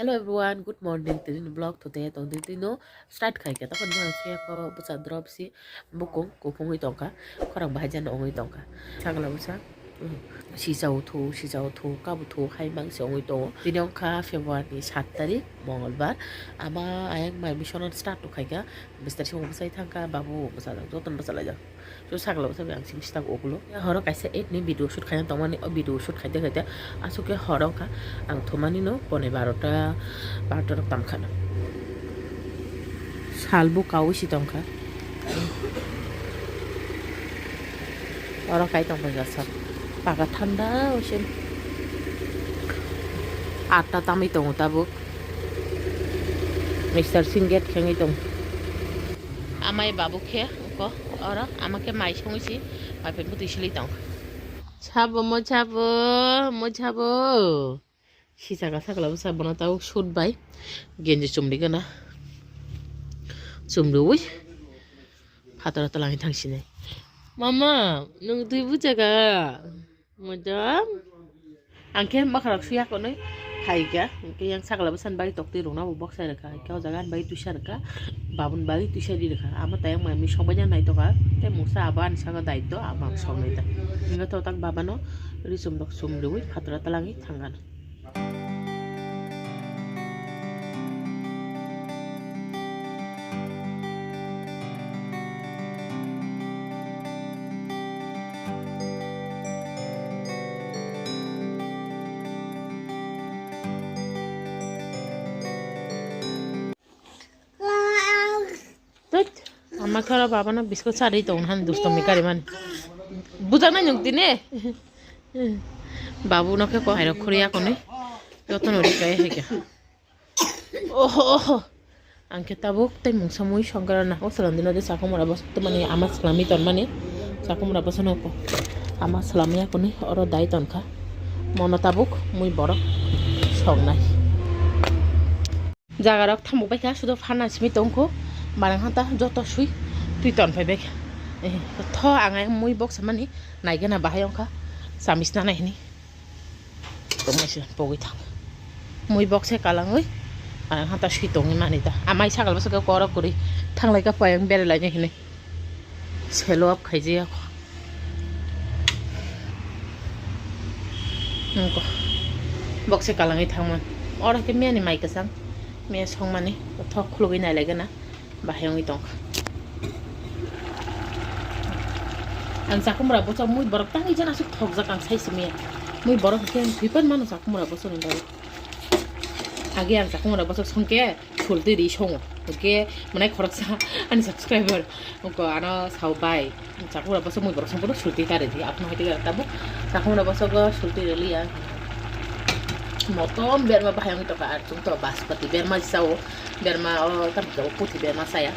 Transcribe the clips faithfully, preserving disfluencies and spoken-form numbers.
Hello everyone, good morning. Tini ni vlog today tong tini no start khai khe tokon no se ko bwsa drop si bukung kuphungwi tongkha, khorang bahai jani ongwi tongkha. Sagla bwsa, mm, sisa uthu, sisa uthu, kab uthu hai mang se ongwi tongo. Tini ongkha February ni saat tarik, Mongolbar. Ama ayang mai mission start to khai kha. Mister Singh bwsai thangkha, babu bwsa jotono bwsa laijak. So sakla bwsa ang simi sita ugulo. Horo kaisa eight ni video shoot khaina tongmani, o video shoot khaite khaite aswk khe horo wngkha. Ang thumani no pone barota, barota rok tamkha. Sal bo kaui si tongkha. Oro kai tongkha jasa. Paga thanda osin. Atta tamwi tongo tabuk. Mister Singh gate khengwi tong. Amai babu khe ko oro ama khe mai songwi si mai phan bwtwi silwi tong. Sabo mo sabo mo sabo. Sisaka sakla bwsa bono tabuk shoot bai genji chumri gana. Chumriwi phataro twlangwi thangsinai. Mama, nwng twi bujaka? Mojam. Ang khe makharok suya konwi phaikha. Hwnkhe yang sakla bwsani bagwi toktwi rwna bo boksa rwkha. Hwnkhe o jaga ani bagwi twisa rwkha. Babuni bagwi twisa ri rwkha. Amo tayang mai mui sokbaina naitokha. Tei mungsa abo ani saka daitw abo ang soknai ta. Hwnkhe to tak babano ri chumrok chumriwi phataro twlangwi thangkha. Tet, ama khe oro babano biskot chari tong han dusto mi kari mani. Bujak nai nwng tini. Babu no khe ko hairok khuri akoni. Joto no rikai hai khe. Oho, oho. Ang khe tabuk tei mungsa mui songkara na. O salam dino de sakhumura bos to mani ama salami ton mani. Sakhumura bos no ko. Ama salami akoni oro dai ton kha. Mono tabuk mui borok songnai. Jaga rok thamuk bai kha, sudo pharna simi tong kho, barang hata joto sui twi ton phai bai kha. Eh, tho ang ayang mui bok samani naigena bahai ongkha, samis na nai hini. Tongmai se pogwi thang. Mui bok se kalangwi, barang hata sui tongwi mani ta. Amai sakal bwswk khe korok kwrwi thanglai kha payang berai lai nai hini. Selo up khaijaya kho. Nokho. Bokse kalangwi thangmani. Oro khe miyani mai kwchang. Miya songmani. Thok khulugwi nailaigana. Bahai wngwi tongkha. Ang chakhumra bwswk mui borok tangwi jana aswk thokjak ang sai simiya. Mui borok khe thwipan mano chakhumra bwswkni bagwi. Age ang chakhumra bwswk songkhe. Sultwi ri songo. Hwnkhe mwnai khoroksa ani subscriber wngkha ano sao bai. Chakhumra bwswk mui borok songbono sultwi ta ridi. Aphano hai tei tabuk chakhumra bwswk sultwi riliya. Motom berma bahai wngwi tongkha ar chwng to baspati berma sao. Berma o tam puthi berma saya.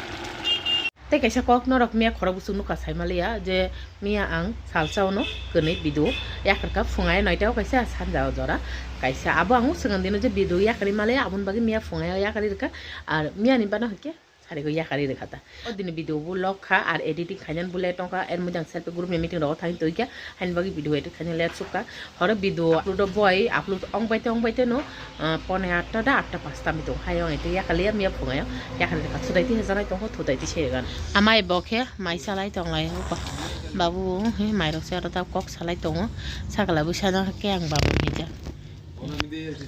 Tei kaisa kok norok miya khorok bwswk nukha saimaliya je miya ang salsa ono kwnwi video yakarkha phungai noita o kaisa sanja o jora kaisa abo ang swkang dino je video yakarwi maliya aboni bagwi miya phungai o yakarwi rwkha ar miya ni bana hwnkhe sari go yakarwi rwkha ta o dini video bo log kha ar editing khainani bo le tongkha er mujang selfie group ni meeting rogo thangwi tongkha. Haini bagwi video edit khaina let sukha. Horo video upload o boi upload ong bai te ong bai te no, ah, pone atta da atta pasta mi tong hayo ete yakali ya miya phungayo yakali ka thudai ti hejanai tong ho thudai ti se gan. Amai bo khe mai salai tong lai ho ba. Babu he mai rok se aro ta kok salai tongo. Sakala bo sana ke ang babu ni ja.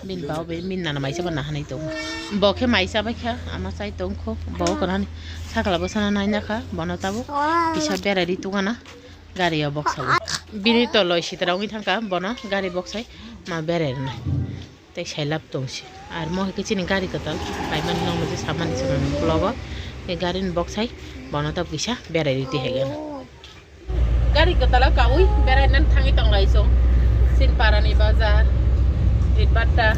Bin babu be min nana mai se ba nahanai tongo. Bo khe mai sa bai kha ama sai tong kho bo ko nani sakala bo sana nai na kha bono tabo kisa berai ri tongana. Gari o boksa bo. Bini toloi sitra wngwi thangkha, bono gari boksai ma berai rwnai. Tei sailab tongsi. Ar mo hai khe chini gari kwtal, paimani nokno je samani swkang vlog o. Tei gari ni boksai bono ta kisa berai rwdi hai gana. Gari kwtal o kaui berai nani thangwi tonglai chwng. Sinpara ni bazar. Itbatta.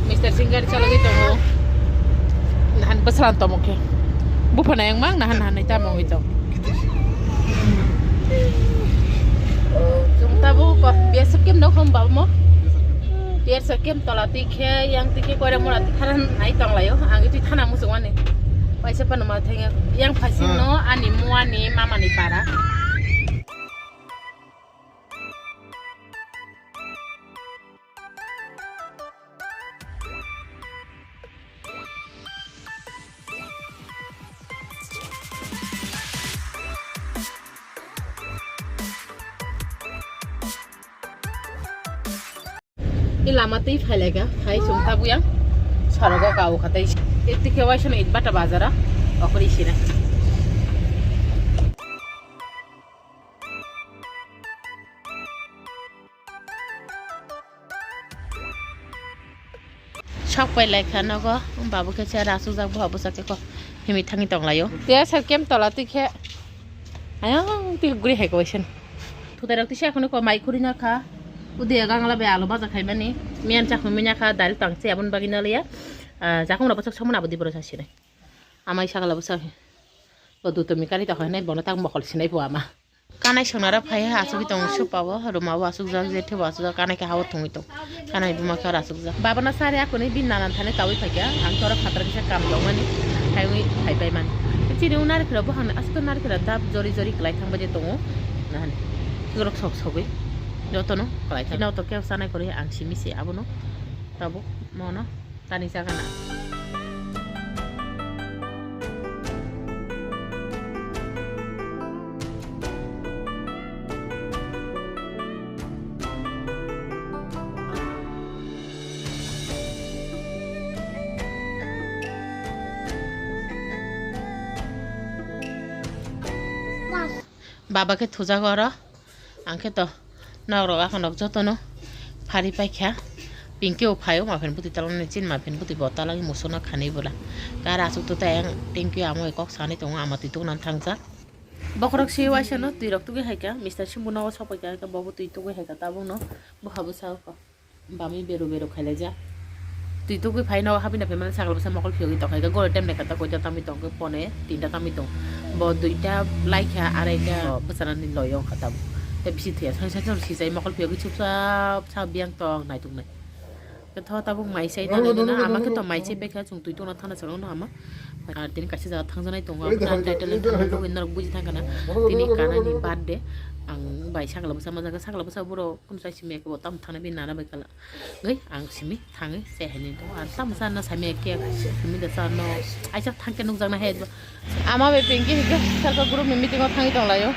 Mister Singh gari chalogwi tongo. Nahan bwswlang tongmo khe. Buphano yang mang nahan nahan nai tamo wngwi tong. Chwng tabuk ko B S F camp no khum babo mo. B S F camp tola twi khe yang twi khe koira mura twi khara nai tonglaio. Ang twi thana muchungmani. Paisa phano ma thangya. Yang phaising no ani muani mamani para. I lama twi phailaika, hai chwng tabuk yang sorogo kau khatai. Tei tikhe waisano Itbata bazaro okori sina. Sok pai lai kha nogo, babu khe chair asukjak, bo bwsa khe ko himwi thangwi tong laio. Te sir kem tola twi khe ayang twi guri hai kaisa. Thutai rok tisa kheno ko mai khuri na kha. Ude gangla bai alu baja khai mani. Miyan chakhu minya kha, dal tang se abon bagi na liya. Ah, jakong rok bwsak somon abo di boro sa sinai. Amai sakala bwsa. Bo duto mikani to khanai bono tak mokol sinai bo ama. Kanai songnara phai ha asugwi tong supa bo, ruma bo asukjak, je thebo asukjak, kanai khe ha o thungwi tong. Kanai buma khe aro asukjak. Baba no sari akuni bin nanan thani kawi phaikha, ang to oro phataro kisa kam tongmani, phaiwi phaipai mani. Chini o narikra buphang ni aswk narikra dap jori jori kwlai thang bai tongo, nahani. Norok sok sogwi jotono kwlai thang. Chini o to kebo chanai kwrwi ang simi se abono tabuk mono. Tani jaga na. Baba khe thujak oro. Ang khe to nok rok akhonok jotono phari paikha. Pinky o phaio, ma phen bwtwi talangni chin, ma phen bwtwi bo talangni musukno khanwi bwla. Kar aswk to tei ang thank you amo kok sanwi tongo, ama twi tongna thangjak. Bokhorok se waisa no twi rok tugwi hai kha, Mister Simbu nogo sok pai kha, bobo twi tugwi hai kha, tabuk no bwkha bwsa o kha. Bami beru beru khailai ja. Twi tugwi phai no habina phaimani sakla bwsa mokol phiyogwi tongkha, gori tem lekha ta koita tamwi tongkha, pone tinta tamwi tong. Bo duita laikha, araita bwsarani loyong kha tabuk. Tei bisi thwiya, sai sai sijai mokol phiyogwi chupsa bwsa biyang tong naituknai. Tho tabuk mai sai nani nana, ama khe to mai sai bekha, chwng twi tongna thana chwng no ama. Ar tini kaisa jaga thangjaknai tongo, abo title thangna bagwi norok buji thangkha na. Tini kanani birthday, ang bai sakla bwsa ma jaga, sakla bwsa borok. Kunu sai simi eke bo tamo thangna bini nana bai kala. Gai ang simi thangi se haini to. Ar tamo sa na sami eke simi da sa no. Aisa thangke nukjakna hai. Ama bai Pinky hike sarka group ni meeting o thangwi tong laio.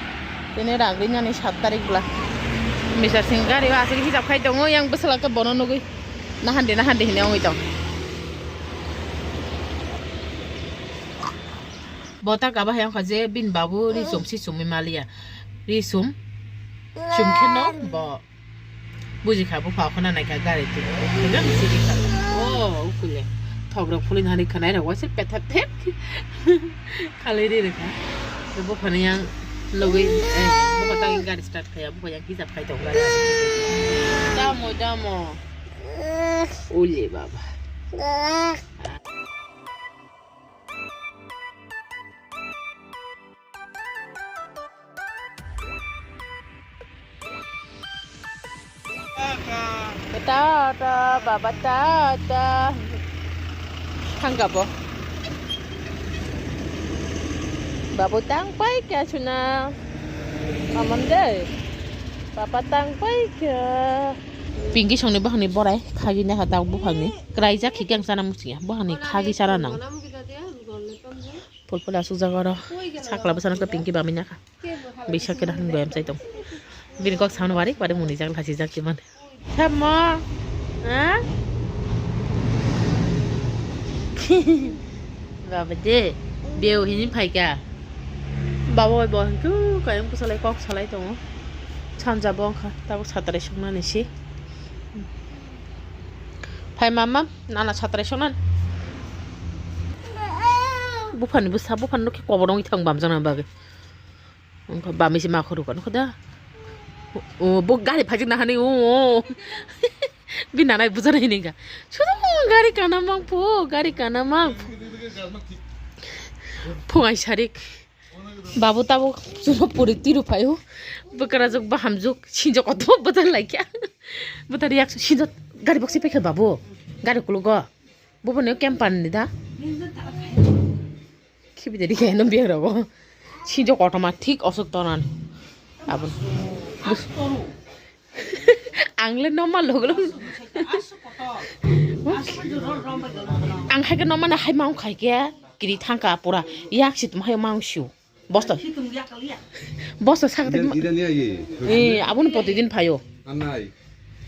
Tini rang ri nani sat tarik bla. Mister Singh gari o aswk hisab khai tongo, yang bwsala khe bono nugwi. Nahande nahande hini ongwi tong. Bo ta kaba hai ongkha je bin babu ri chumsi chumwi maliya. Ri chum. Chum khe no bo. Buji kha, bupha khuna nai kha gari tu. Khajang sigi kha. Oh, ukule. Thok rok phuli nani khanai rok waise petha thep. Khalai ri rikha. Bupha ni yang logoi, eh, bupha tang gari start khaya, bupha yang hisab khai tong gari. Damo, damo. Ule baba. Tata, baba, tata. Thangka bo. Babu tang pai kya chuna. Mamam de. Papa tang pai kya. Pinky songni bohani borai khagi na kha tang buphangni. Kraijak khikhe ang chana muchungya. Bohani khagi chana nang. Pul pul asuk jaga oro. Sakla bwsano khe Pinky bamwi nakha. Bisa khe dahan goyam chai tong. Bini kok samno warik warik muni jak lasi jak kiman. Tamo. Ha? Baba de. Beo hini phaika. Baba bai bo hwnkhe kayang bwsalai kok salai tongo. Sanja bo wngkha. Tabuk satrai soknani si. Phai mama. Nana satrai songnan. Buphani bwsa, buphani nokhe kobor wngwi thang bamjakna bagwi. Wngkha bamwi se ma khoro kha nokho da. O, bo gari phajak nahani, o, o. Bi nanai bujana hini ga. Sudu gari kana mangpho, gari kana mangpho. Phungai sarik. Babu tabuk chwngno puri tiru phaio. Bwkrajwk bahamjwk sinjak kotor bwthar laikya. Bwthar yak sinjak gari boksi pekha babu. Gari kulugo. Bubo ne kempan ni da. Khibi de dikhe no biya rogo. Sinjak kotor ma thik osuk tonan. Abun. Ang le noma loglo. Ang hai ke noma na hai maung khai ke kiri thangka pura yak sit ma hai maung siu. Bosto. Bosto sakte. Idan, idan ya ye. Eh, abun protidin phayo. Anai.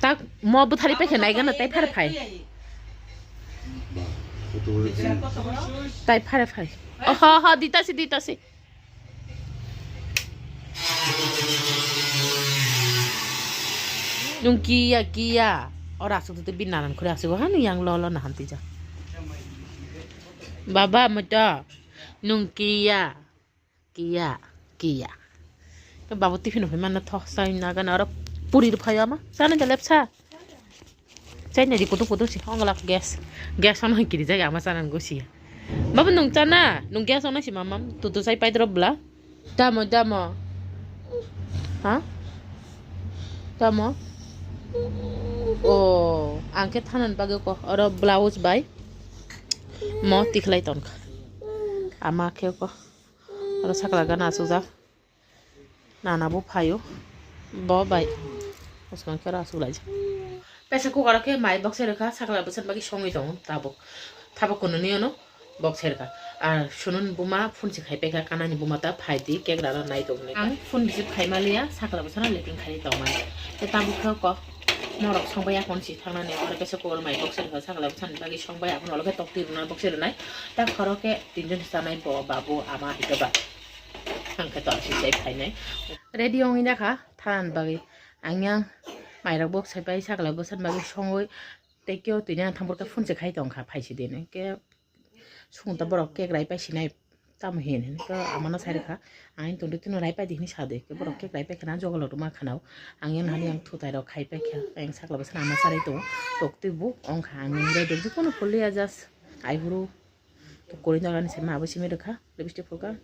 Tak mo bwthari paikha naigana tai phare phai. Tai phare phai. Oh, ha, ha, ditasi, ditasi. Nung kiya, kiya. Ora asuk tu bin nanan khuri asuk ha nung yang lo lo nahan tija. Baba moto nung kiya. Kiya, kiya. Ke babu tiffin phai manna tho, sai na gana oro puri rw phaio ama. Sana da lepsa. Sai na di kutung kutung si, ong lak gas. Gas ono kiri jai ama sana nung si. Babu nung chana, nung gas ono si mamam. Tu tu sai pai drop bla. Damo, damo. Ha? Damo? Oh, ang khe thanan bagwi ko. Oro blouse bai. Mo tikhlai tongkha. Ama khe ko. Oro sakla gana asukjak. Nana bo phaio. Bo bai. Bwskango khe oro asuk laijak. Pressure cooker o khe mai bokse rwkha, sakla bwsani bagwi songwi tongo tabuk. Tabuk kununi ono bokse rwkha. Ar sunun buma phone se khai paikha, kanani buma ta phai di, cake rana nai tongmani. Ang phone receive khai maliya, sakla bwsano leping khai tongmani. Tei tabuk khe kok morok songbai ya phone si thangnani, oro pressure cooker o mai bokse rwkha, sakla bwsani bagwi songbai, abono ulo khe tokti rwna bokse rwnai. Ta khoro khe tinjon chanai bo, babu, ama, ito ba. Ang khe to asuk tei phainai. Ready wngwi nakha thanan bagwi. Ang yang mairok bok sai pai sakla bwsani bagwi songwi tei keo tini ang thangphuru khe phone se khai tongkha phaisi din. Khe sung ta borok cake rai pai sinai tamo hin hin khe amano sai rwkha. Ang tongdi tino rai pai di hinwi sa de. Khe borok cake rai pai khana jogolo rwma khana o. Ang yang hani ang thutai rok khai pai kha. Ang sakla bwsani ama sarai tongo. Tok twi bo wngkha ang ready jikunu phuliya just aiburu. Tok kwrwi jagani se ma bo simi rwkha. Lipstick phulkha.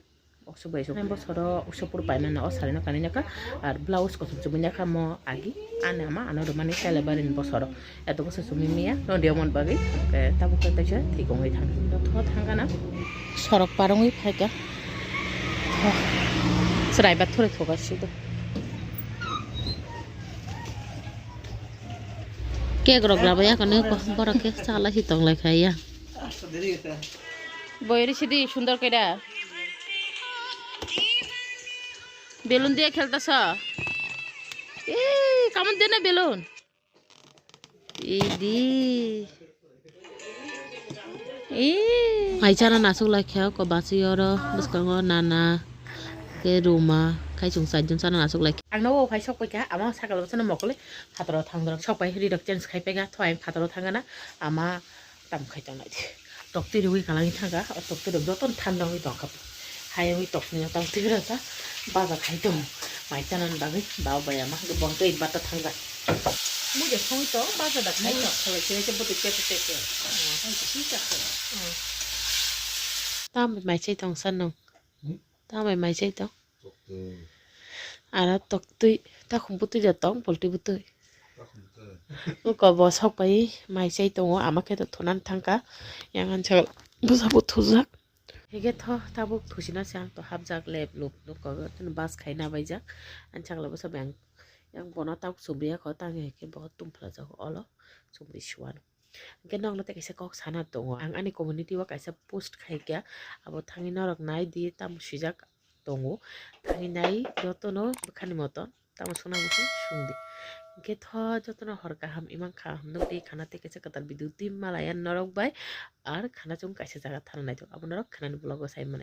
Usuk bai usuk. Bosoro usuk pur paimani o sarino kanina kha. Ar blouse kosom chumui nakha mo agi. Ani ama ano rwmani kailaibari ni bosoro. Eto bosor chumui miya. No diamond bagwi. Ke tabuk khe taisa thik wngwi thang. Tho thangkana. Sorok par wngwi phaikha. Tho. Chwrai ba thore thoga sido. Cake rok rabai ya kane borok khe chala si tong lai kha ya. Boyri sidi sundor keda. Balloon diye khelta sa. Ee, kaman dena balloon. Idi. Ee. Mai chana nasuk lai kha ko basi oro bwskango nana ke ruma khai chung chai jon chana nasuk lai kha. Ang no phai sok pai kha ama sakal bwsano mokole phataro thang dorok sok pai ri rok change khai pai kha thwai phataro thang gana ama. Tam khai tongnai di. Tok twi rwi kalangwi thangkha, o tok twi rok jotono thanda wngwi tongkha. Hai wngwi tok twi tam twi rasa baja khai tongo. Mai chanani bagwi baba bai ama hwnkhe bo hwnkhe bata thangkha. Mui de songwi tong baja da khai tong. Mui kholai se se bwtwi pepe pepe. Hai se sisa khe. Tam bai mai chai tong sanno. Hmm? Tam bai mai chai tong. Tok twi. Aro tok twi, takhuk bwtwi da tong, polti bwtwi. Takhuk bwtwi. Uko bo sok pai mai chai tongo, ama khe to thunan thangkha. Yang ansa bwsa bo thujak. Hige tho tabuk thusina se ang to hapjak lep lup lup ko tini bus khaina baijak. Ansa kala bwsa beng yang bono tabuk subriya kho tang hike bo tumphlajak olo subri suan. Hingke nokno tei kaisa kok sana tongo. Ang ani community o kaisa post khaikha, abo thangwi norok nai di, tamo swijak tongo. Thangwi nai jotono bwkhani moto, tamo suna muchung sung di. Hingke tho jotono hor kaham, imang kaham nukdi, khana tei kaisa kwtal video twi malaya norok bai, ar khana chwng kaisa jaga thana naitok, abo norok khanani vlog o sai mano.